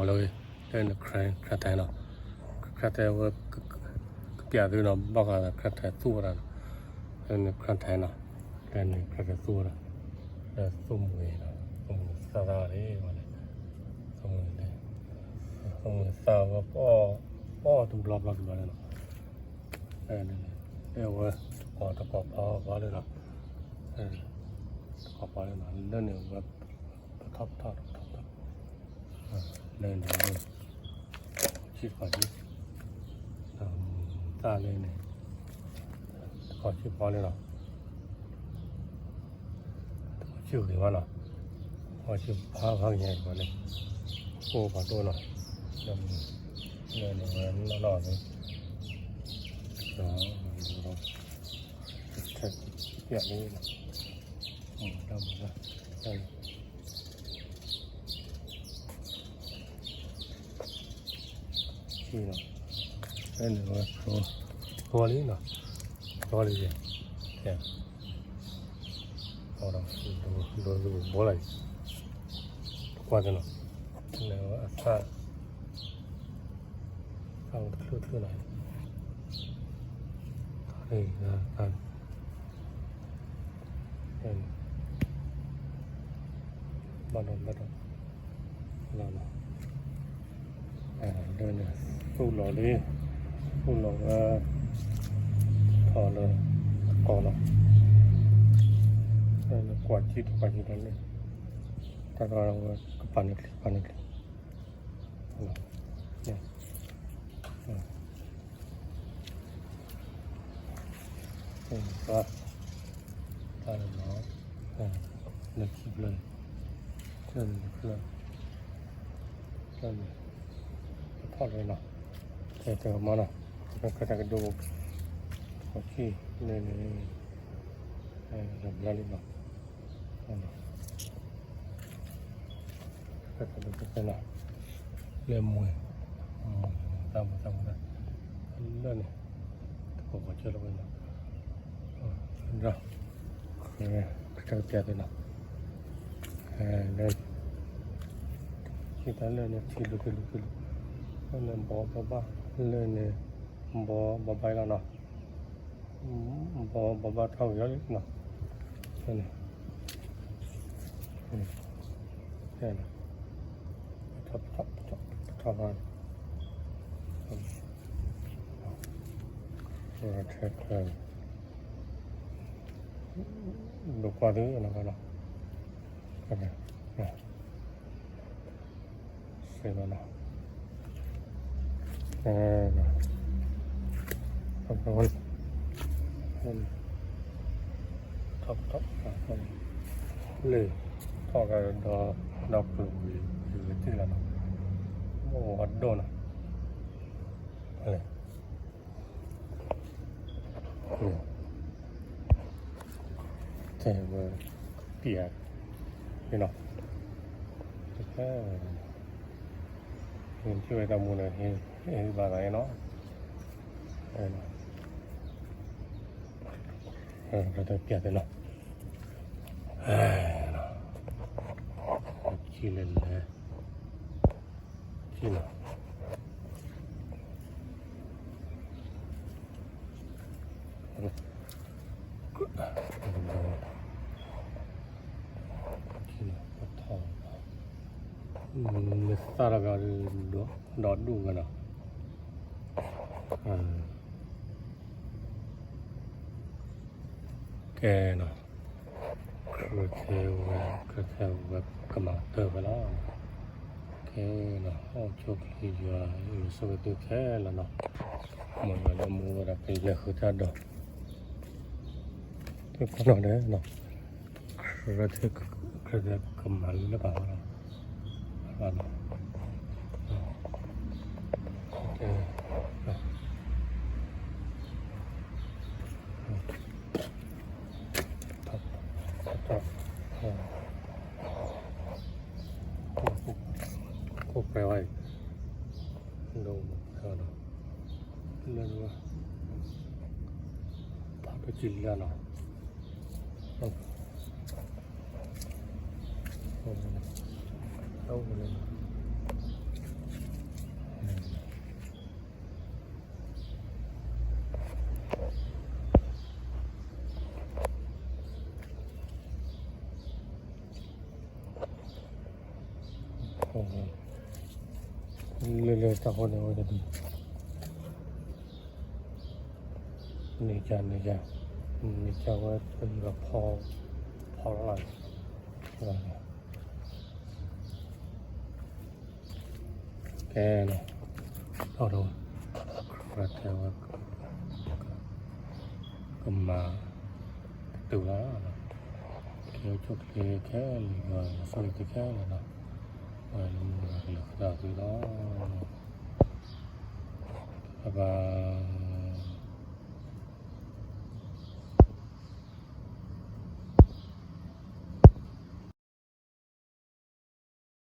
လၢ လၢန crane ထဲနီၤ, crane ထဲဝဲ ကပျးသုနီၤ ဘၣ်ဃးဒီး crane ထဲသူၣ်ဝဲဒၣ်နီၤ, လၢန crane ထဲနီၤ, လၢန crane ထဲသူၣ်ဝဲဒၣ်, လၢသူၣ်မုာ်နီၤ, သူၣ်မုာ်သၣ်သၣ်န့ၣ်ဝဲလဲၣ်, သူၣ်မုာ်န့ၣ်, သူၣ်မုာ်သၣ်ဝဲ ပအီၣ်တဘျီဘျီတဘျီန့ၣ်နီၤ, လၢဝဲ တကိးတကိးပီပီလၢနီၤ, တကိးပီလၢနီၤ, လၢန့ၣ်ဝဲ ပထီၣ်ပထီၣ်ပထီၣ်ပထီၣ်, လၢန့ၣ် ဆံၣ်တခီဆံၣ်, သၣ်လၢန့ၣ် တခီဆံၣ်ဖီလၢနီၤ, တခီဆံၣ်ဂ့ၤမးနီၤ, တခီဆံၣ်ဖးဖးကညါတခီန့ၣ်, အိၣ်ပှၤဒိၣ်နီၤ, လၢန့ၣ်ဝဲနီၢ်နီၢ်န့ၣ်, ဒီး ထဲပျးလံနီၤ, တၢ်မၤလၢ ဆံၣ်နီၤ, ဖဲန့ၣ်ဝဲ သီလံနီၤ, သီလံယဲ, အဒီး ဒိးဘိလၢ်အံၤ, တကွၢ်သ့နီၤ, လဲၤဝဲအသၣ်, သၣ်ဝဲတချုးချုးနီၤ, သၣ် ဘၣ်ဒီးဘၣ်ဒီး လီၤလီၤ, လၢန့ၣ် သူၣ်လီၤလံ, သူၣ်လီၤဝဲ ထီၣ်လၢ အကီလီၤ, လၢကွၢ်ကံတကွၢ်ကံဒီးလၢ တၢ်ကီဝဲ ကပၤန့ၣ်ချံ ကပၤန့ၣ်ချံ တၢ်လီၤ, လၢခံဖျၢၣ်, ဖျၢၣ်န့ၣ်တဖျၢၣ်, ဖျၢၣ်န့ၣ် တဖျၢၣ်လီၤနီၤ, တဲတဲမနီၤ, တၢ်ကဒိ တၢ်ခံလၢန့ၣ်, လီၤဘျါလံနီၤ, လၢမွဲၤ, မွဲၤ တၢ်မွဲၤ တၢ်မွဲၤ လၢန့ၣ် တကိးဂီၤကၢလီၤဝဲနီၤ, ဒီး ကတၢၢ်ပျးသ့နီၤ, လၢ ခံတၢ်လၢန့ၣ် ထံလူၤထံလူၤထံလူၤ, လၢန့ၣ် ဘီဘီဘၣ် လၢန့ၣ် ဘီဘီဘၣ်လီၤနီၤ, ဘီဘီဘၣ်ထီၣ်ဂ့ၤလီၤနီၤ, လၢန့ၣ် ပထီၣ် ပထီၣ် ပထီၣ် ထဲ ဒိးကွၢ်သုနီၤ, စ့ၢ်နီၤ, ထီၣ် ထီၣ် လၢ ထီၣ်ကဒီး ဒီးပှ့ၤဝံၤ ဝံၤဝံၤတ့ၢ်လီၤနီၤ, အိၣ်ဝဲဒိၣ်နီၤ, တဲဝဲ ပျး နီၤ, မ့ၢ်ဝဲတၢ်မူန့ၣ် ဟ့ၣ်ဘၣ်သးနီၤ, ပျးသ့နီၤ, ခံလဲၤလဲၤ ခံနီၤ မ့ၢ်သၣ်တဂၤဒီးဒိၣ်ဝဲနီၤ, ကဲနီၤ, ခရၢထဲဝဲ ခရၢထဲဝဲကမၤတၢၢ်ဝဲလီၤ, ကဲနီၤ, အိၣ်ဆူၣ်ချ့ယွၤ ဆိၣ်ဂ့ၤသုခဲလၢာ်နီၤ, မ်ယွၤလၢမူဝဲဒၣ်ကလဲၤဃုာ်တၢ်ဒီး သုးခိၣ်နီၤဒဲးနီၤ, ခရၢထဲ ခရၢထဲကမၤလၢပှၤလီၤ, ဘၣ်နီၤ, ကဲ ခိၣ်ပဲဝဲအံၤ ဒိၣ်မးဒီး လၢ ဖးဒိၣ်ကံလၢနီၤ, အိၣ်လၢ လၢလၢတၢ်ဃိန့ၣ်ဝဲတဒု, န့ၢ်ကၢ်န့ၢ်ကၢ်, န့ၢ်ကၢ်ဝဲပယီၤဖီ, ဖီလီၤလီၤန့ၣ်, ကဲန့ၣ်, ထီၣ်ဒီး, တဲဝဲ, ကမၤ, တတုၤလီၤ, ကဲကၠိၣ်ချ့ခဲလၢာ်, ယွၤဆိၣ်ဂ့ၤသုခဲလၢာ်နီၤ, လၢမုၢ်ဂၤကလဲၤဃုာ်ဒီးသုလီၤ, ဘၣ်ဘၣ်.